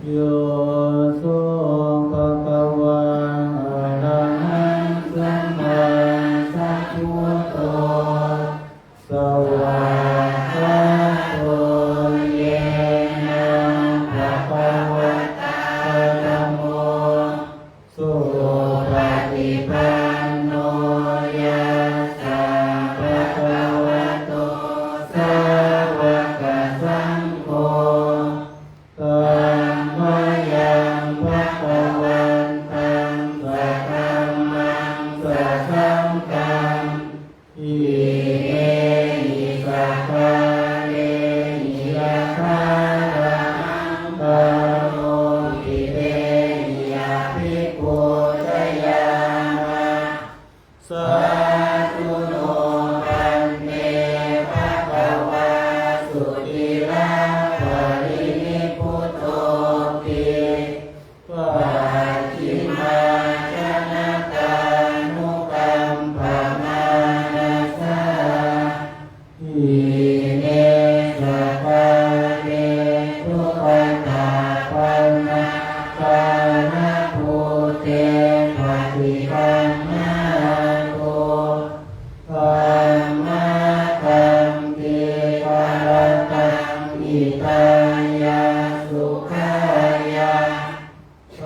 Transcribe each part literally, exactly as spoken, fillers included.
Yo so bhagavā arahaṃ sammāsambuddho, svākkhāto yena bhagavatā dhammo, supaṭipanno yassa bhagavato sāvakasaṅgho, tammayaṃ bhagavantaṃ sadhammaṃ sasaṅghaṃ, imehi sakkārehi yathārahaṃ āropitehi abhipūjayāma. Sādhu no bhante bhagavā suciraparinibbutopi, pacchimājanatānukampamānasā, ime sakkāre duggatapaṇṇākārabhūte paṭiggaṇhātu, amhākaṃ dīgharattaṃ hitāya sukhāya.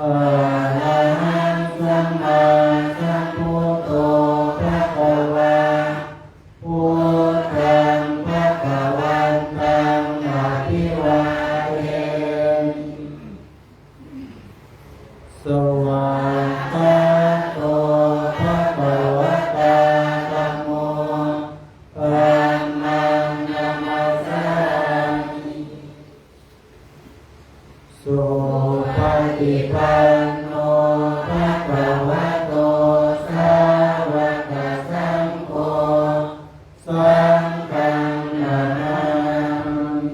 Arahaṃ sammāsambuddho bhagavā, buddhaṃ bhagavantaṃ abhivādemi. Svākkhāto bhagavatā dhammo, dhammaṃ namassāmi. Supaṭipanno bhagavato sāvakasaṅgho, saṅghaṃ namāmi.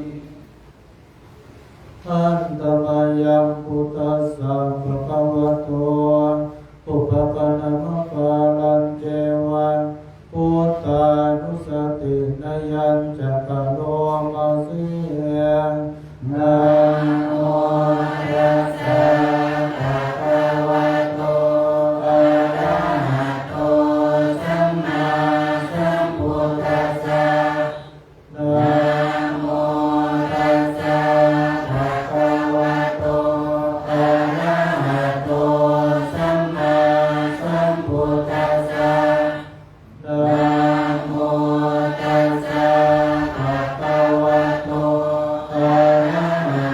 Handa mayaṃ buddhassa bhagavato pubbabhāganamakārañceva buddhānussatinayañca karoma se. Namo tassa bhagavato arahato sammāsambuddhassa. Namo tassa bhagavato arahato sammāsambuddhassa. Namo tassa bhagavato arahato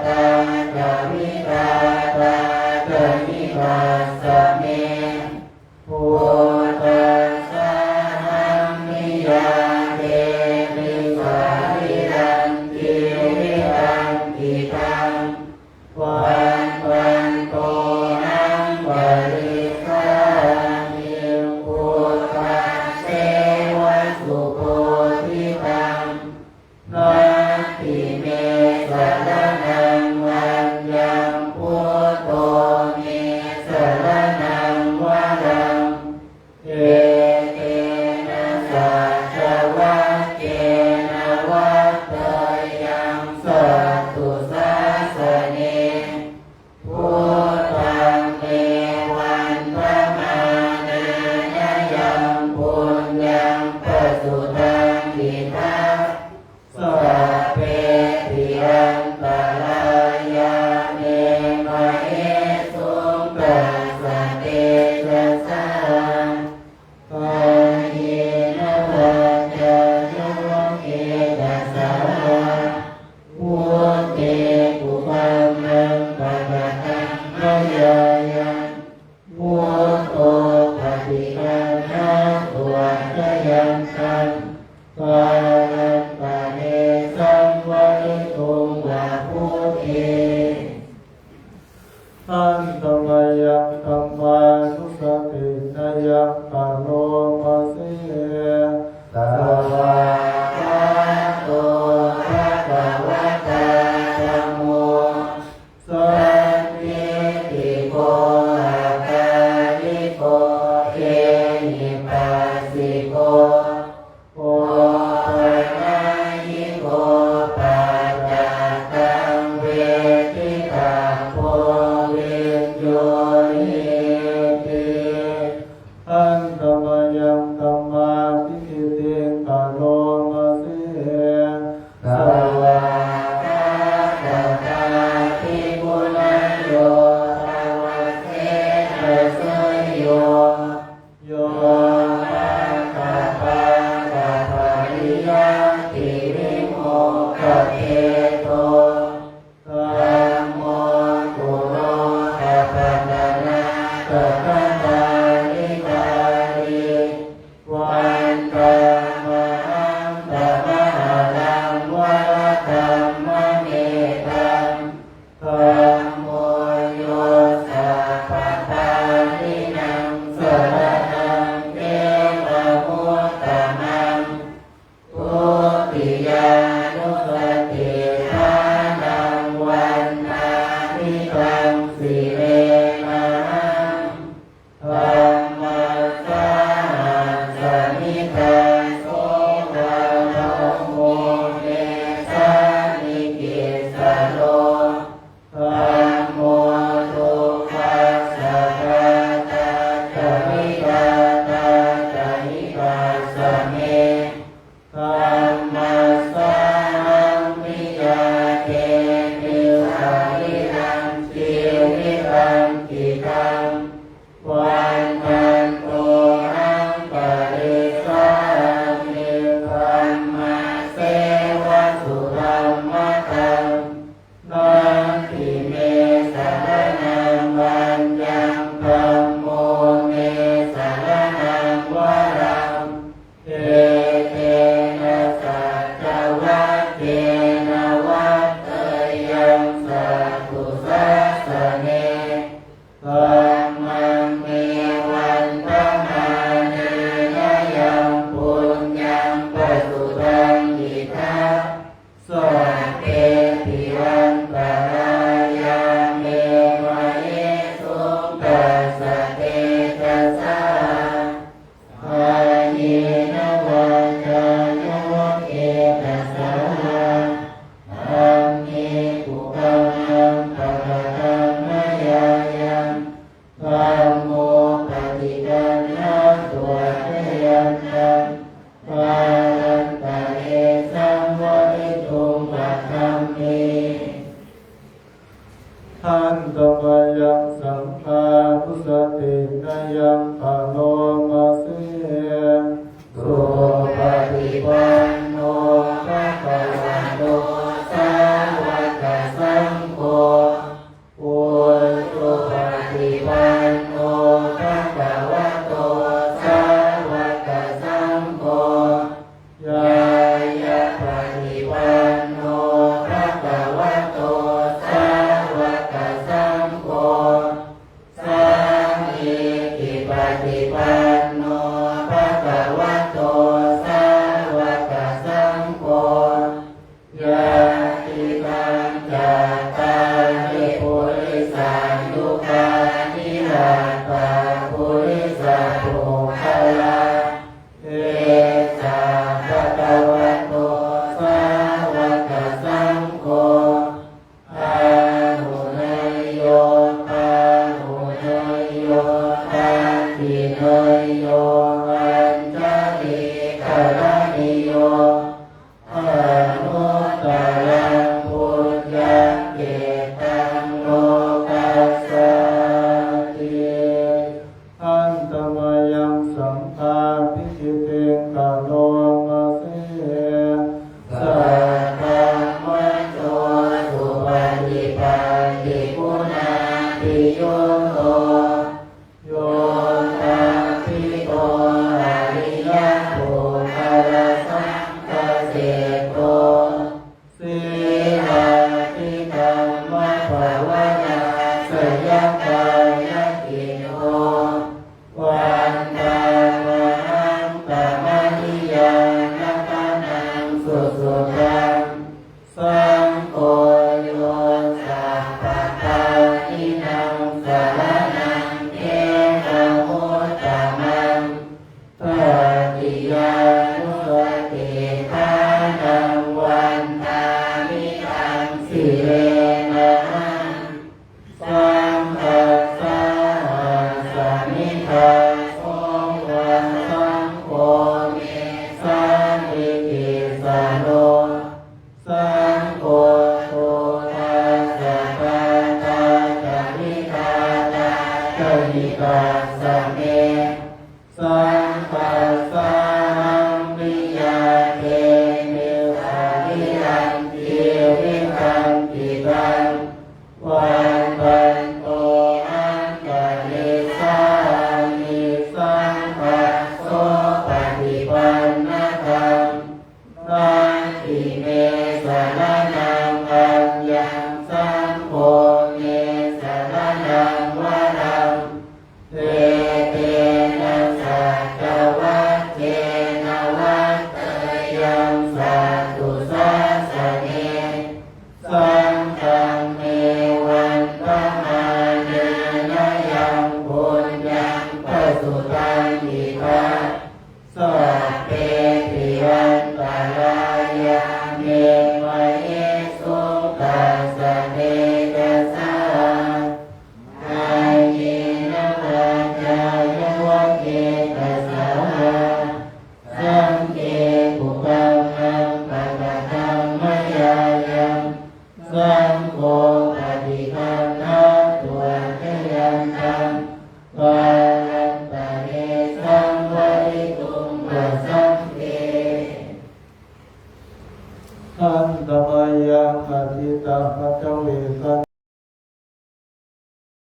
ca vidhātā ca hitassa me. Buddhassāhaṃ niyyādemi sarīrañjīvitañcidaṃ, vandantohaṃ karissāmi buddhasseva subodhitaṃ. Natthi me saraṇaṃ aññaṃ, buddho me saraṇaṃ varaṃ. Etena saccavajjena vaḍḍheyyaṃ satthu sāsane. Buddhaṃ me vandamānena yaṃ puññaṃ pasutaṃ idha, sabbepi antarāyā me māhesuṃ tassa tejasā. Kāyena vācāya va cetasā vā, buddhe kukammaṃ pakataṃ mayā yaṃ, buddho paṭiggaṇhatu accayantaṃ, kālantare saṃvarituṃ va buddhe. Handa mayaṃ dhammānussatinayaṃ karoma se. Svākkhāto bhagavatā dhammo, sandiṭṭhiko akāliko ehipassiko opanayiko paccattaṃ veditabbo viññūhīti. Handa mayaṃ dhammābhigītiṃ karoma se. Svākkhātatā bhikkhuneyyothāvatthejaseyyo, yo pabbatapaṭiyattavimokkhabhedo, dhammo kulokapatanā tathākārī, vandāmahaṃ tamaharaṃ varadhammametaṃ. Dhammo yo sabbapāṇīnaṃ saraṇaṃ khemamuttamaṃ, dutiyānussatiṭṭhānaṃ vandāmi taṃ sirenahaṃ. Dhammassāhasmi dāso va dhammo me sāmikissaro, dhammo dukkhassa ghātā ca vidhātā ca hitassa me. Dhammassāhaṃ niyyādemi sarīrañjīvitañcidaṃ, vandantohaṃ karissāmi dhammasseva sudhammataṃ. Natthi me saraṇaṃ aññaṃ, dhammo me saraṇaṃ varaṃ. Etena saccavajjena vaḍḍheyyaṃ satthu sāsane. Dhammaṃ me vandamānena yaṃ puññaṃ pasutaṃ idha, sabbepi antarāyā me māhesuṃ tassa tejasā. Kāyena vācāya va cetasā vā, dhamme kukammaṃ pakataṃ mayā yaṃ, dhammo paṭiggaṇhatu accayantaṃ, kālantare saṃvarituṃ va dhamme. Handa mayaṃ saṅghānussatinayaṃ karoma se. Supaṭipanno bhagavato sāvakasaṅgho, taṃ lokassāti. Handa mayaṃ saṅghābhigītiṃ karoma se. Saddhammajo supaṭipattiguṇābhiyutto, yoṭṭhabbidho ariyapuggalasaṅghaseṭṭho, sīlādidhammapavarāsayakāyacitto, vandāmahaṃ tamariyaṃ ratanaṃ susuddhaṃ. Saṅgho yo sabbapāṇīnaṃ saraṇaṃ khemamuttamaṃ, tatiyānussatiṭṭhānaṃ vandāmi taṃ sirenahaṃ. Saṅghassāhasmi dāso va saṅgho me sāmikissaro. Saṅgho buddhassa ādarassa vidhātā ca hitassa me.